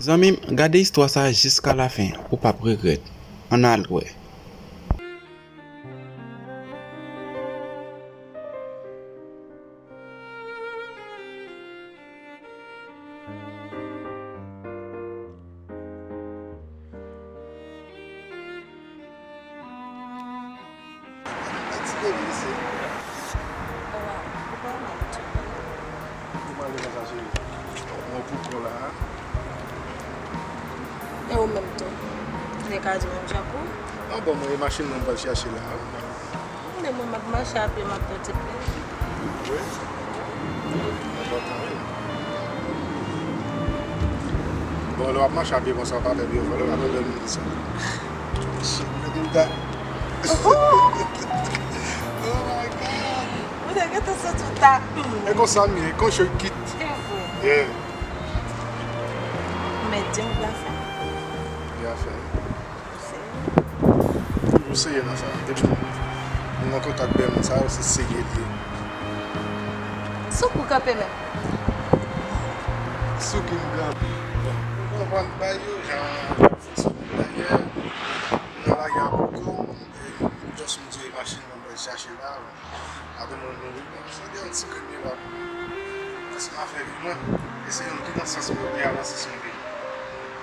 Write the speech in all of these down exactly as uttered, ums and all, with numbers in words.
Zanmi m, gade istwa sa a jiska lafen, ou p ap regrèt. Ann al wè. Ti bebe isi. Ou pale konsa, cheri? Mwen pou kò la. E ou menm tou? Ou te ka di menm jan pou ou? An bon, mwen, e machin nan m pral chache la. Men mwen, m ap mache a pye, m ap fè ti plezi. Wi. Enpòtan, wi. Bon, lè w ap mache a pye konsa, w pa pè byen fò, lè w pa pè byen moun sa. Shit, mwen gen ta. Oh my God. Ou te gentan santi w ta, hmm. E konsa m ye, kon chè kit. Se vre. Yeah. Men di m byen fè. Byen fè. Toujou serye nan sa. Depi nou an kontak bèl moun sa yo, se serye li ye. Sou kou kanpe menm. Sou ki m kanpe. Bon, ou konprann bagay yo, jan fè sou dèyè, nan lage a poko, e just m di machin nan mwen chache la. Adan mwen mouri, bon, se de yon ti grenn mirak. Paske m a fè vi mwen. E se yon ki nan sans mwen, ki avanse sou mwen.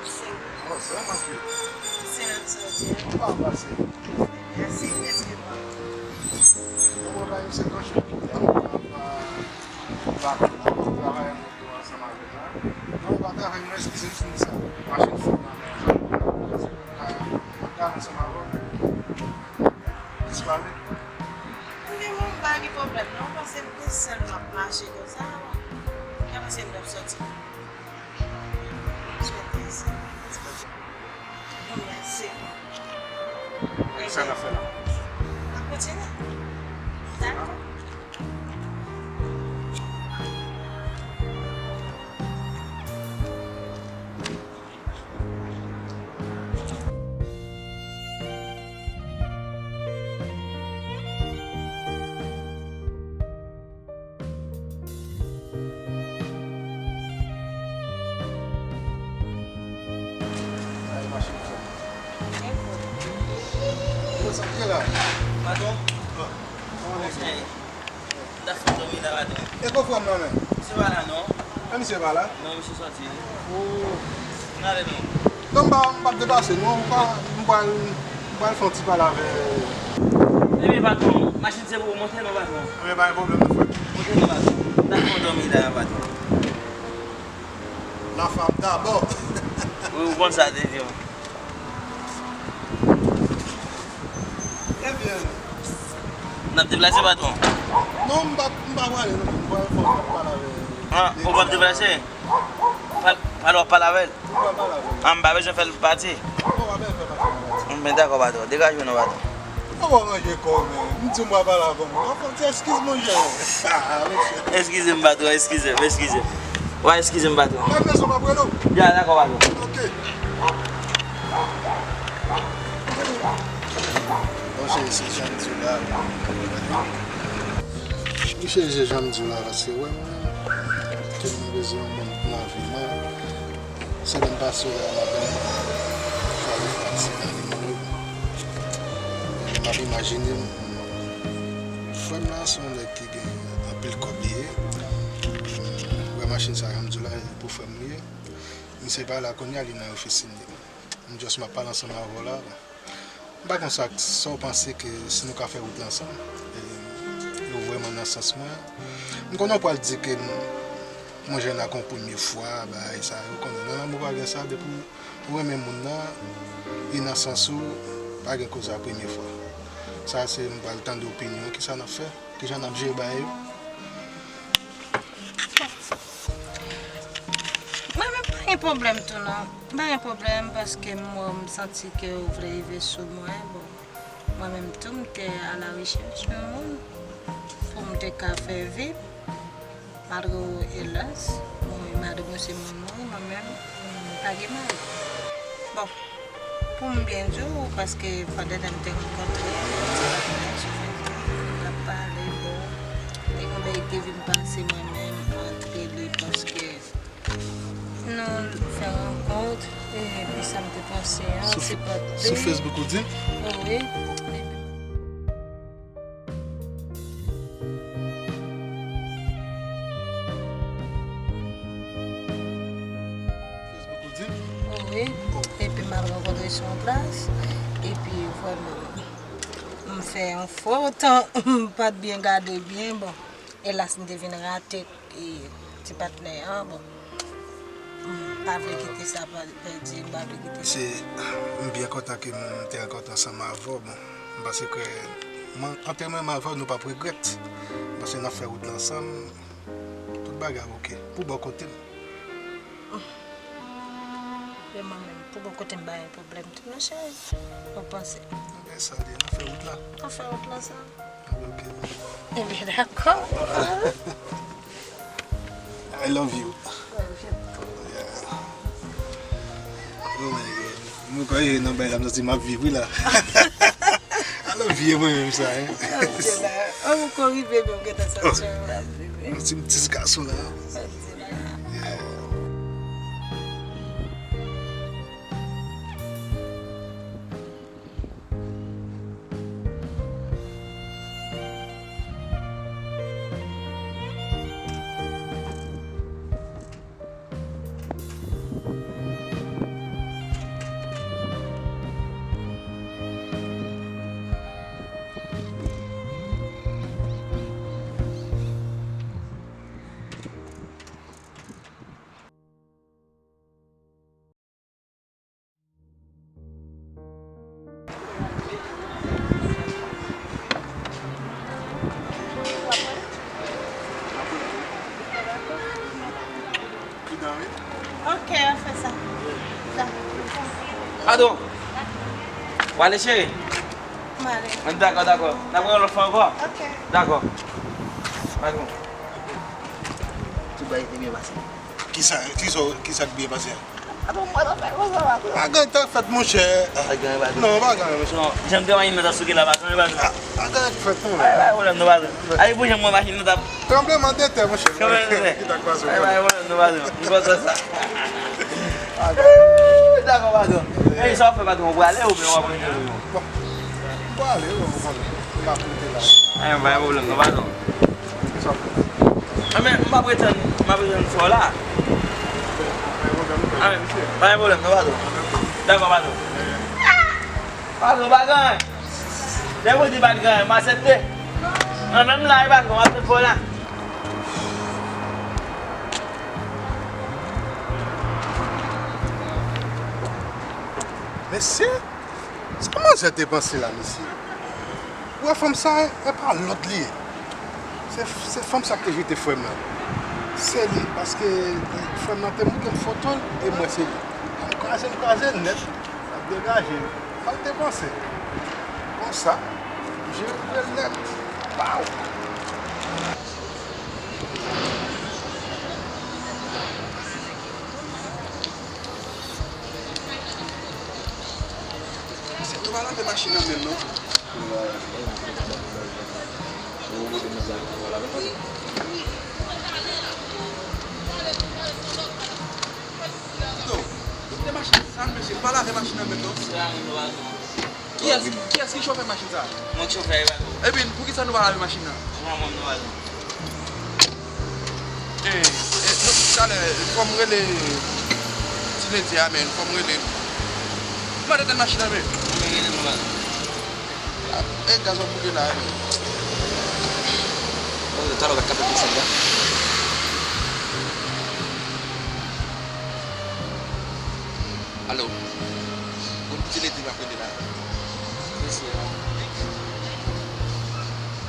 Se vre. Bon, se vrèman vre. Se vrèman sa w di a. Ou pa pase. Mèsi, èske pa? Bon, mwen pa yon se kanche. Mwen pa, pa, pa travay ansanm avè m la. Non, ou pa travay, mwen eskize m sou sa. Machin fou nan men. Mwen travay ansanm avè w. Jis pale. Mwen menm, mwen pa gen pwoblèm, non. Ou panse m te sèl m ap mache konsa? Ou panse m t ap sòti? Sou entèresan. Bon, mèsi. Sa n ap fè la? N ap kontinye. Dakò. Ay, machin sa. Yo, sa k ye la? Patwon? Ah. Kòman nèg yo? M ta fè dòmi la, patwon. E ko frè m nan men? Misye pa la, non. E misye pa la? Non, misye sòti. Oh. N ale, non. Non, m pa, m p ap deplase, non. M pa, m pral, m pral fè yon ti pale avè. Ebyen, patwon, machin se pou ou monte, non, patwon. Ebyen, pa gen pwoblèm, non, frè. Monte, non, patwon. M ta fè dòmi la, patwon. La femme d'abord. Wi, ou konn sa, te di w. Ebyen. N ap deplase, patwon? Non, m pa, m pa prale, non. M pral fè yon pale avè. Ah, ou p ap deplase? Pal-, pale w ap pale avè l? M pral pale avè l. Ah, m pa bezwen fè l pati? Non, w pa bezwen fè pati, non. Men dakò, patwon. Degaje w non, patwon. Kòman w ranje kò w, men? M di w m pral pale avè w. Anfen, ti eskiz, monchè. Ah, mesye. Eskize m, patwon, eskize m, eskize m. Wa eskize m, patwon. Mwen bezwen m ap rele w. Ya, dakò, patwon. Ok. Monchè, se jan m di w la. Monchè, se jan m di w la, paske wè mwen, ke m bezwen yon moun nan vi mwen. Se lè m pase w la, m ap fè yon pati nan li mwen. M ap imajine m, frè m nan se yon nèg ki gen anpil kòb li ye. Wè machin sa, jan m di w la, e pou frè m li ye. Misye pa la kounye a, li nan ofisin li. M just m ap pale ansanm avè w la. M pa konn sa, sa w panse ke si nou ka fè wout la ansanm, e, ou vrèman nan sans mwen. M konnen w pral di ke m, mwen jwenn ak yon premye fwa, bagay sa yo, konnen nan lanmou pa gen sa, depi w renmen moun nan, li nan sans ou, pa gen koze a premye fwa. Sa se m pral tande opinyon, kisa n ap fè, kijan n ap jere bagay yo. Mwen menm pa gen pwoblèm tou non. M pa gen pwoblèm paske m wè w, m santi ke w vle rive sou mwen. Bon, mwen menm tou m te alarechèch yon moun pou m te ka fè vi. Malgre w, elas, bon, e madanm ou se moun mwen, mwen menm, m pa gen mari. Bon, pou m byen di w, paske pandan tan m te rankontre l, m te ap pale sou Facebook, m t ap pale, bon, li gen yon bagay ki te vin pase mwen menm antre li, paske m Nou fè rankont, epi sa m te panse an, Sou se Fe- pa sou Facebook ou di? Wi. Facebook ou di? Wi. Epi m al rankontre sou yon plas. Epi vrèman, m fè yon fot. M pa t byen gade byen. Bon, elas, m te vin rate e, ti patnè an. Bon, m pa vle kite sa pa- pèdi, m pa vle kite sa. Se, m byen kontan ke m te rankontre ansanm avè w. Bon, m panse ke mwen, antèman m avè w, nou p ap regrèt. M panse n ap fè wout la ansanm. Tout bagay oke. Pou bò kote m. E mwen menm, pou bò kote m, pa gen pwoblèm tou, non, cheri. Ou panse? Ebyen, sa l ye, n ap fè wout la. N ap fè wout la, sa. Oke. Ebyen, dakò. I love you. Love you too. Yeah. Oh my God. Mwen kwè nan bay la, m santi m ap viv, wi, la. I love you, mwen menm sa, hein. Love you, la. Oh, ou ko rive, men m gentan santi m ap viv, wi. Yon ti, ti gason la. Santi la. Yeah. Ok, an fè sa. Sa. Padon. W ale, cheri? M ale. Dakò, dakò. N ap wè yon lòt fwa ankò? Ok. Dakò. Padon. Tout bagay te byen pase. Kisa, kisa, kisa k byen pase a? Apa m pa t ap fè konsa, patwon? Pa gen anyen k fèt, monchè. Pa gen anyen, patwon. Non, pa gen anyen, monchè. Non, jan m te wè machin nan t ap souke la, pa gen anyen, patwon. Ah, pa gen anyen k fèt, non. Ay, pa gen pwoblèm, non, patwon. Ay, bouje m wè machin nan t ap... Tranblemanntè, monchè. Tranblemanntè. Ki ta k pase? Ay, pa gen pwoblèm, non, patwon. M kontan sa. Dakò, patwon. E sa w ap fè, patwon? Ou prale oubyen w ap rete toujou? Bon, m prale, ou konnen. M ap rete la. Ay, pa gen pwoblèm, non, patwon. Sa w ap fè? Anben, m ap retann, m ap retann fè w la. Anben, pa gen pwoblèm, non, patwon. Dakò, patwon. Patwon, pa gen anyen. Lè w di pa t gen anyen, m aksepte. Anben, m la, wi, patwon, m ap tann fè w la. Mesye, sa manzè te panse la, mesye? Ou wè fanm sa, e pa lòt li ye. Se, se fanm sa ki te jete frè m nan. Se li, paske frè m nan te montre m foto l, e m wè se li. M kraze, m kraze l nèt, m ap degaje. Sa l te panse? Konsa, m jere l nèt. Waw! Mesye, nou pa lave machin nan menm, non? Kite w, kite machin sal, mesye, pa lave machin nan menm, non? Kiyès, kiyès ki chofè machin sa? Mwen k chofè, e pa nou. Ebyen, poukisa nou pa lave machin nan? Mwen, mwen, nou pa nou. E, e, nou, talè, fò m rele ti ledi a, men, fò m rele l. Mande tèt machin nan, men. Mwen rele nou, pa nou. A, e, gaz ap bouke la, men. Talè w pa ka fè desann la. Alo. Bon, ti ledi m ap rele la.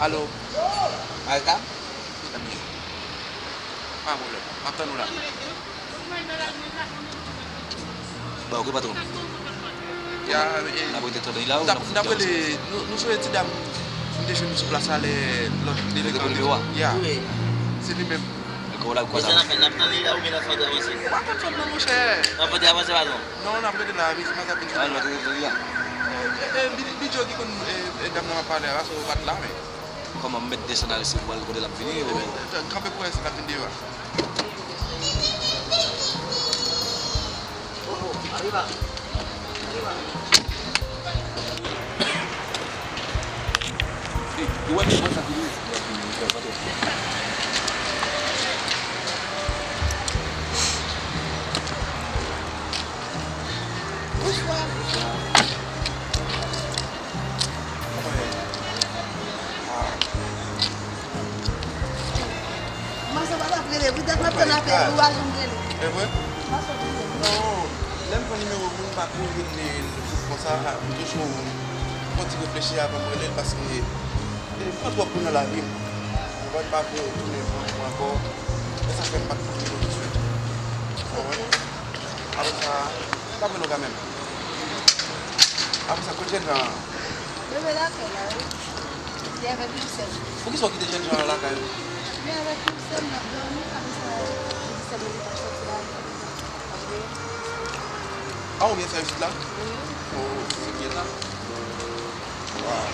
Alo. Alta? Pa gen pwoblèm. M ap tann ou la. Ba, ok, patwon. Ya, e, n ap rete tande la, ou n ap rele, nou, nou sonje ti dam m te jwenn sou plas la lè lòt, lè te pran nimewo a. Ya. Se li menm. Dakò, w la, w kwè sa. Mesye, n ap tann li la oubyen n ap fè avanse? W ap tann fòm nan, monchè. N ap fè avanse, patwon. Non, n ap rete la, mesye, m ap vin. Ah, nou ap rete la. E, e, e, Bidjo ki konn, e, e, dam nan m ap pale a, paske ou pa t la, men. Kòman m mèt desann ale si m pral kote l ap vini, ou menm? Kanpe pou wè si l ap vin deyò a. Arriba. Arriba. Ey, ou wè ki bon sa ki ye? Bonswa. Manzè pa t ap rele, poutèt m ap tann apèl li, ou pa janm rele. E vre? Manzè pa t ap rele. Non, lè m pran nimewo moun, m pa ko rele l konsa, m toujou fè yon ti reflechi avan m rele l, paske li pran twòp kou nan lavi m. Mwen pa vle tounen pran kou ankò, e sa fè m pa t rele l touswit. Ou konprann? Apre sa, m pa vle nou ka menm. Apre sa, kot jènjan an? Bebe lakay la, wi. Li avèk yon sè m. Poukisa w kite jènjan an lakay ou? Li avèk yon sè m, l ap dòmi, apre sa, li di sè m li pa sòti la. Apre. Ah, ou gen sè isit la? Wi. Oh, se byen sa. Waw.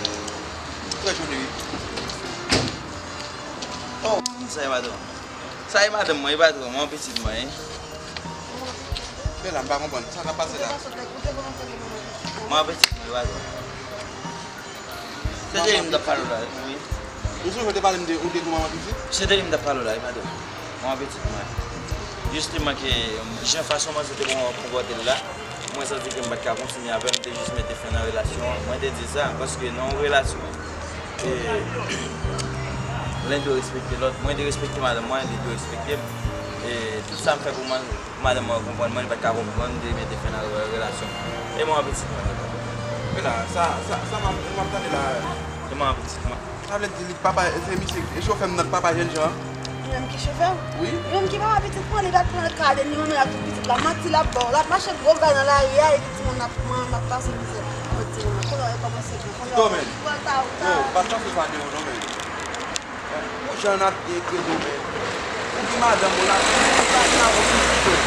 Trè joli, wi. Oh. Sa e madanm. Sa e madanm mwen, e pa tro, mwen pitit mwen, wi. Men la, m pa konprann. Sa k ap pase la? Mwen pitit mwen, e pa tro. Se de li m t ap pale w la, wi. Ou sonje w te pale m de, ou de gon manman pitit? Se de li m t ap pale w la, wi, madanm. Manman pitit mwen. Jisteman ke, jan fason manzè te konpòte l la, mwen santi ke m pa t ka kontinye avè l, m te jis mete fen nan relasyon an. Mwen te di sa, paske nan yon relasyon, e, len dwe respekte lòt. Mwen te respekte madanm mwen, li dwe respekte m. E tout sa m fè pou mwen, madanm mwen konprann mwen, li pa t ka konprann, m te mete fen nan re-, relasyon. E manman pitit mwen, li konprann. Men la, sa, sa, sa m ap, m ap tande la. Se manman pitit mwen. Sa vle di li papa, se misye, e chofè m nan k papa jènjan an? Li menm ki chofè w? Wi. Li menm ki papa pitit mwen, li pa t pran kade ni manman l ak tout pitit la. Manti l ap ba w. L ap mache gwo gay nan lari a, epi timoun ap, mwen, m ap pase mizè. Mwen di, non, kounye a w kòmanse bon. Kounye a w pran ta ou ta. Yo, pa t panse sa de ou non, men. Ou jan n ap gen kredo, men. Ou gen madanm ou la, ou lage l avè w pitit ou.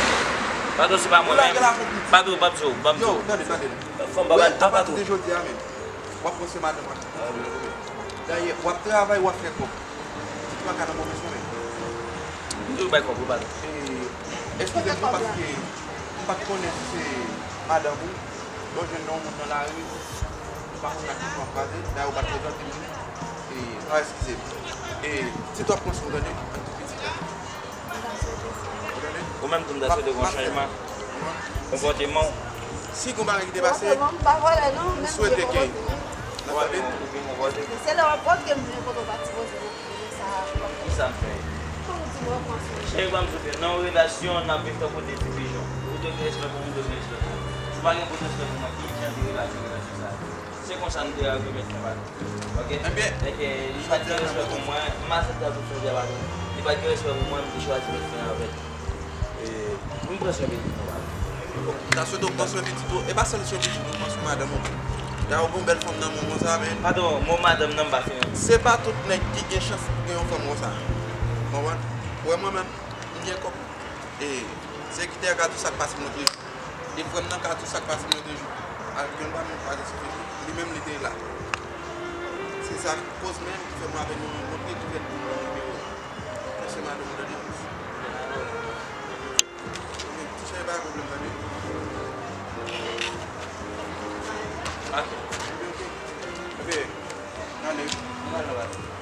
Patwon, se pa mwen menm. Ou lage l avè w pitit. Patwon, p ap di w, p ap di w. Yo, tande, tande. Fanm pa ba l tan, patwon. Wi, apati de jodi a menm, w ap panse madanm ou ak pitit ou. Dayè, w ap travay, w ap fè kòb. Pitit ou pa ka nan movèz men. M toujou bay kòb, wi, patwon. E, eskize m non, paske m pa t konnen si se madanm ou. Lè w jwenn yon moun nan lari, ou pa konn ak ki jan w ap kwaze, dayè ou pa t prezante m li. E, non, eskize m. E, pitit ou ap pran swen w, tande, ak tout pitit la. Ou menm tou, m ta swete gen yon chanjman konpòteman w. Si gen yon bagay ki te pase, m swete ke n ap tande. Se lè w ap wè ke m vle kote w pa sipoze nan kote sa a. Kisa m fè? Cheri, ban m sou fè. Nan yon relasyon, n ap viv tankou de ti pijon. Ou dwe gen respè pou mwen, m dwe gen respè pou ou. Si w pa gen bout respè pou mwen, ki jan de relasyon, relasyon sa a? Se konsa nou te rive met fen, patwon. Oke? Ebyen, li pa t gen respè pou mwen, m aksepte l pou sonje a, patwon. Li pa t gen respè pou mwen, m te chwazi met fen avè l. E, m pran swen pitit mwen, patwon. M ta swete w pran swen pitit ou. E pa sèl swen pitit ou, pran swen madanm ou tou. Dayè, ou gen yon bèl fanm nan men w konsa, men. Patwon, mo madanm nan m pa fin. Se pa tout nèg ki gen chans pou gen yon fanm konsa. Konprann? Ou wè mwen menm, m gen kòb. E, sèvitè a ka di w sa k pase m lòt jou. E frè m nan ka di w sa k pase m lòt jou. Avèk yon dam m kwaze sou Facebook. Li menm, li te la. Se sa k koz menm ki fè mwen avè l nou rankontre, ki fè l di m ban m nimewo l. Mèsi madanm ou, tande. Ti chay pa pwoblèm, tande. Ok. Ebyen, ok. Ebyen, n ale. N ale, n ale.